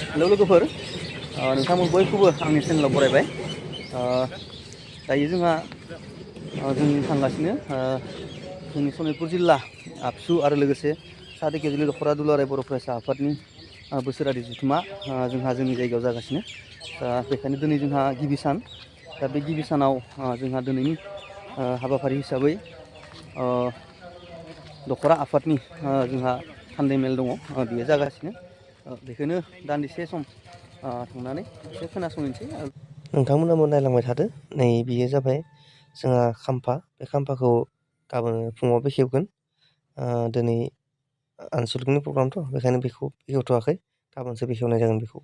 hello लोगोफोर नोंथांमोन बयखौबो आंनि चेनेलाव बरायबाय दायो जोंहा जों थांगासिनो जोंनि सनितपुर जिल्ला आबसु आरो लोगोसे साहा धेकियाजुलि दख'रा दुलाराय बर' फरायसा आफादनि बोसोरारि जथुम्मा जोंहा जोंनि जायगायाव जागासिनो दा बेखायनो दिनै जोंहा गिबि सान दा बे गिबि सानाव जोंहा दिनैनि हाबाफारि हिसाबै दख'रा आफादनि जोंहा सान्डे मेल दङ बेयो जागासिनो बेखौनो दान्दिसे सम थांनानै एसे खोनासंनोसै नोंथांमोनाबो नायलांबाय थादो नै बेयो जाबाय जोंहा खाम्फा बे खाम्फाखौ गाबोन फुङाव बेखेवगोन दिनै आनसलिकनि प्रग्रामथ' बेखायनो बेखौ बेखेवथ'वाखै गाबोनसो बेखेवनाय जागोन बेखौ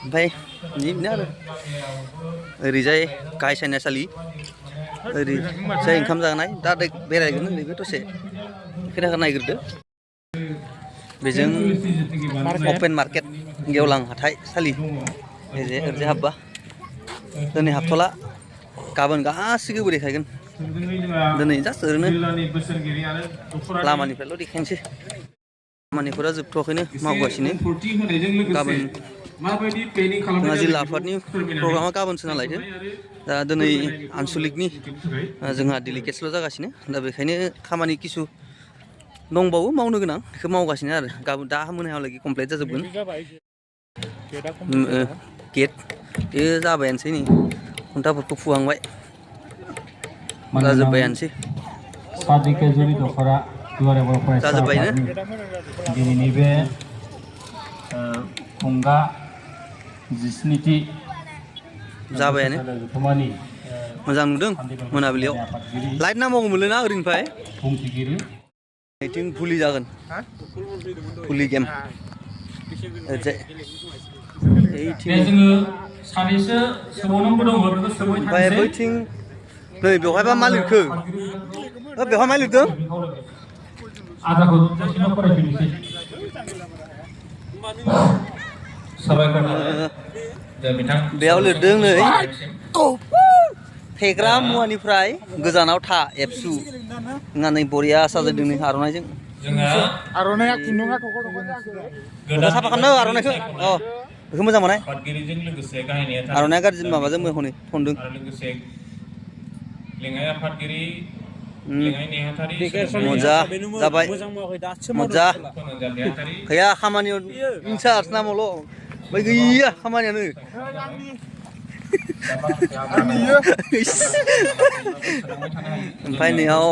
ओमफ्राय बिदिनो आरो ओरैजाय गाहाय सायनासालि ओरैजाय ओंखाम जानाय दा बेरायगोन ओरैबो दसे खोनाखौ नायग्रोदो बेजों अपेन मार्केट गेवलां हाथाइसालि ओरैजाय हाबबा दिनै हाबथ'ला गाबोन गासिखौबो देखायगोन दिनै जास्ट ओरैनो लामानिफ्रायल' देखायनोसै खामानिफोरा जोबथ'वाखैनो मावगासिनो गाबोन जोंहा जिल्ला आफादनि प्रग्रामा गाबोनसो नालायथो दा दिनै आनसलिकनि जोंहा डेलिगेटसल' जागासिनो दा बेखायनो खामानि किसु दंबावो मावनो गोनां बेखौ मावगासिनो आरो गाबोन दा मोनायावलागि कमप्लिट जाजोबगोन गेट बेयो जाबायानोसै नै खुन्थाफोरखौ फुहांबाय जाजोब्बायानोसै जाजोब्बायनो दिनैनि बे खुंगा 17थि जाबायानो मोजां नुदों मोनाबिलियाव लाइट नांबावगौमोनलै ना ओरैनिफ्राय नैथिं भुलि जागोन भुलि गेम ओमफ्राय बैथिं नै बेवहायबा मा लिरखो बेवहाय मा लिरदों बेयाव लिरदों नै फेग्रा मुवानिफ्राय गोजानाव था एबसु जोंहा नै बरिया साजायदों नै आर'नाइजों आर'नाइया खुन्दुङा साफा खालामदों आर'नाइखौ बेखौ मोजां मोननाय आर'नाइया गाज्रि माबाजों हनै थनदों मजा जाबाय मजा गैया खामानियाव इनसार्ज नामावल' बै गैया खामानियानो ओमफ्राय नैयाव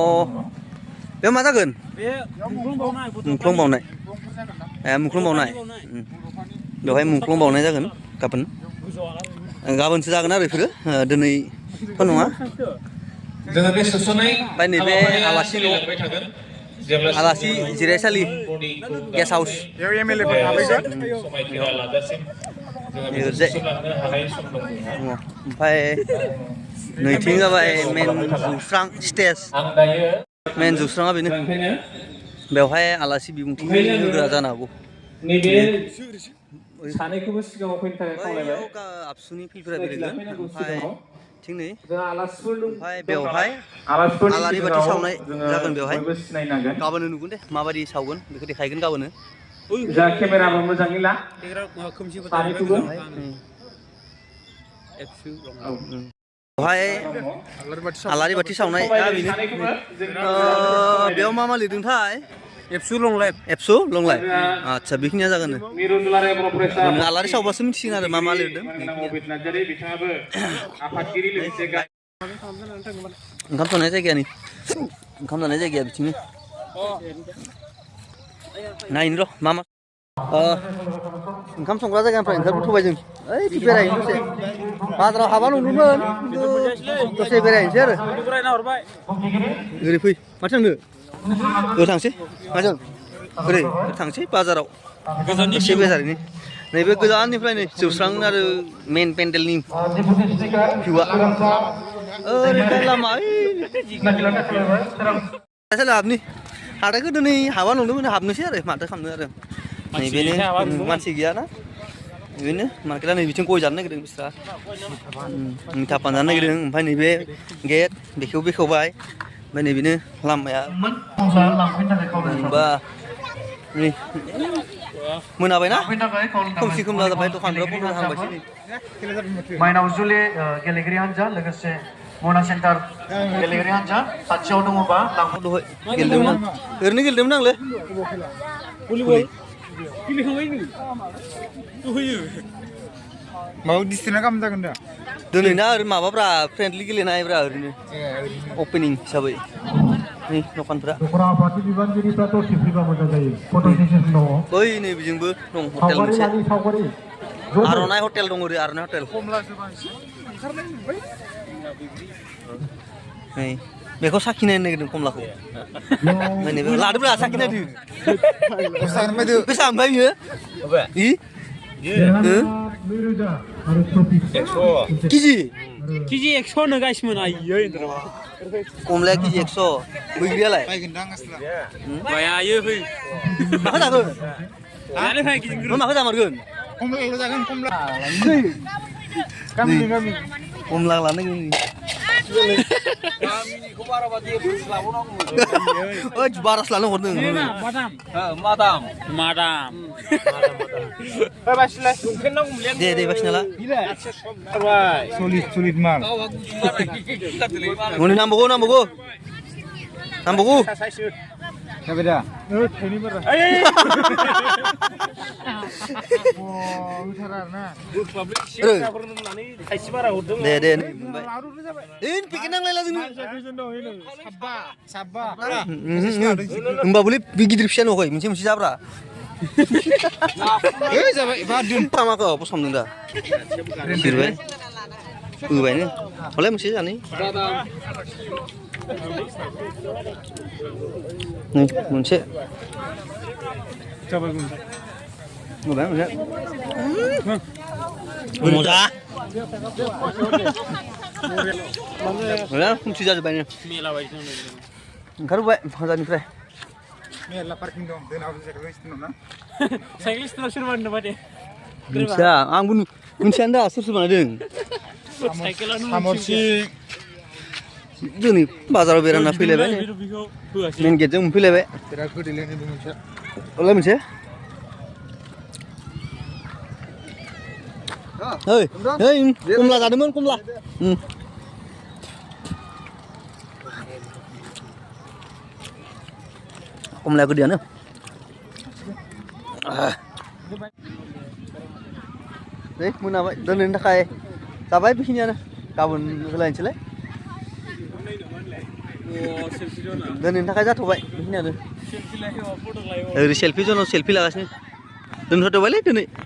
बे मा जागोन मुंख्लं बावनाय मुंख्लं बावनाय बेवहाय मुंख्लं बावनाय जागोन गाबोनसो जागोन आरो बेफोरो दिनैथ' नङा ओमफ्राय नैबे आलासि न' आलासि जिरायसालि गेस्ट हाउस ओमफ्राय नैथिं जाबाय मेन जौस्रां स्टेज मेन जौस्राङा बेनो बेवहाय आलासि बिबुंथि होग्रा जानो हागौ सानैखौबो सिगाङाव फैनो थाखाय खावलायबाय आबसुनि फिल्डफोरा बेरायगोन ओमफ्राय थिं नै आलासिफोर ओमफ्राय बेवहाय आलासिफोरनि आलारि बाथि सिगाङाव सावनाय जागोन बेवहाय बयबो सिनायनांगोन गाबोन नुगोन दे माबायदि सावगोन बेखौ देखायगोन गाबोन जा केमेराबो मोजाङै ला सानैखौबो बेवहाय आलारि बाथि सावनाय बेनो बेयाव मा लिरदोंथाय एबसु लं लाइफ आदसा बेखिनिया जागोन आलारि सावबासो मिथिसिगोन आरो मा लिरदों ओंखाम संनाय जायगाया ओंखाम जानाय जायगाया बिथिंनो नायनो र' मा ओंखाम संग्रा जायगानिफ्राय ओंखारबोथ'बाय जों ओइ बेरायहैनो दसे बाजाराव हाबा नंदोंमोन खिन्थु दसे बेरायहैनोसै आरो ओरै फै माथो थांनो थांसै माजों ओरै थांसै बाजाराव एसे बेरायहैनि नैबे गोजाननिफ्राय नै जौस्रां आरो मेन पेन्डेलनि भिउआ ओरैहाय लामा हाबनि हाथायखौ दिनै हाबा नंदोंमोन हाबनोसै आरो माथो खालामनो आरो नैबेनो मानसि गैयाना बेनो मार्केटआ नै बिथिं गय जानो नागिरदों बिस्रा मिथा पान जानो नागिरदों ओमफ्राय नैबे गेट बेखौ बेखेवबाय ओमफ्राय नैबेनो लामाया होनबा नै मोनाबायना फैनो थाखाय खावलायनाय खोमसि खोमला जाबाय दखानफ्राव बन्द जाहांबायसो नै माइनाव जुलि गेलेगिरि हान्जा लोगोसे मना सेन्टार गेलेगिरि हान्जा खाथियाव दङबा दहाय गेलेदोंमोन आं ओरैनो गेलेदोंमोन आंलै माबा डिस्टेन्सआ गाहाम जागोन दा दिनै ना ओरै माबाफ्रा फ्रेन्डलि गेलेनायब्रा ओरैनो अपेनिं हिसाबै नै दखानफ्रा दख'रा आफादनि बिबानगिरिफ्राथ' सिफ्रिबा मोजां जायो फट' सेसन दङ बै नै बेजोंबो दं हटेल सावगारि मोनसे लानि सावगारि आर'नाइ हटेल दं ओरै आर'नाइ हटेल नै बेखौ साखिनायनो नागिरदों कमलाखौ नायनो लादोब्रा साखिनायदो बेसेबां ओमफ्राय बियो नैरोजा आरो ट्रफि केजि केजि 100 नो गाइसमोन आइयो कमलाया केजि 100 बैग्रियालाय बायगोनदां आसला बायायो फै माखौ जागोन जानो फै गिदिर माखौ जामारगोन कमलाल' जागोन कमला गामि गामि कमला लानांगोन ओइ बारासो लानो हरदों मादाम दे बासिना ला सलिद माल हनै नांबावगौ जाबाय दा थाइनै बारा होथारा आरोना दे नै मोनबाय ओइ पेकेट नांलायला जोंनो साबा होमबाबोलै बे गिदिर फिसा नहय मोनसे मोनसे जाब्रा जाबाय बा दोन माखौ बसमदों दा सिरबाय होबायनो हलाय मोनसे जानै नै मोनसे जाबाय होबाय मोनसे मजा मोजां खुमसि जाजोब्बाय नो ओंखारबोबाय हाजारनिफ्राय मेरला पार्किं दं दोनाबो साइकेल दं ना साइकेल स्ट'र सोर बानायदों बादे मिथिया आंबो मिथियानो दा सोर बानायदों साइकेलानो सामरसि जोंनि बाजाराव बेरायना फैलायबाय मेन गेटजों मोनफैलायबाय बिराद गोदैलै नैबे मोनसे हलाय मोनसे ओइ कमला जादोंमोन कमला कमलाया गोदैयानो नै मोनाबाय दोनैनि थाखाय जाबाय बेखिनियानो गाबोन होलायनोसैलाय दोनैनि थाखाय जाथ'बाय बेखिनियानो ओरै सेल्फि जनाव सेल्फि लागासिनो दोनथ'बायलै दिनै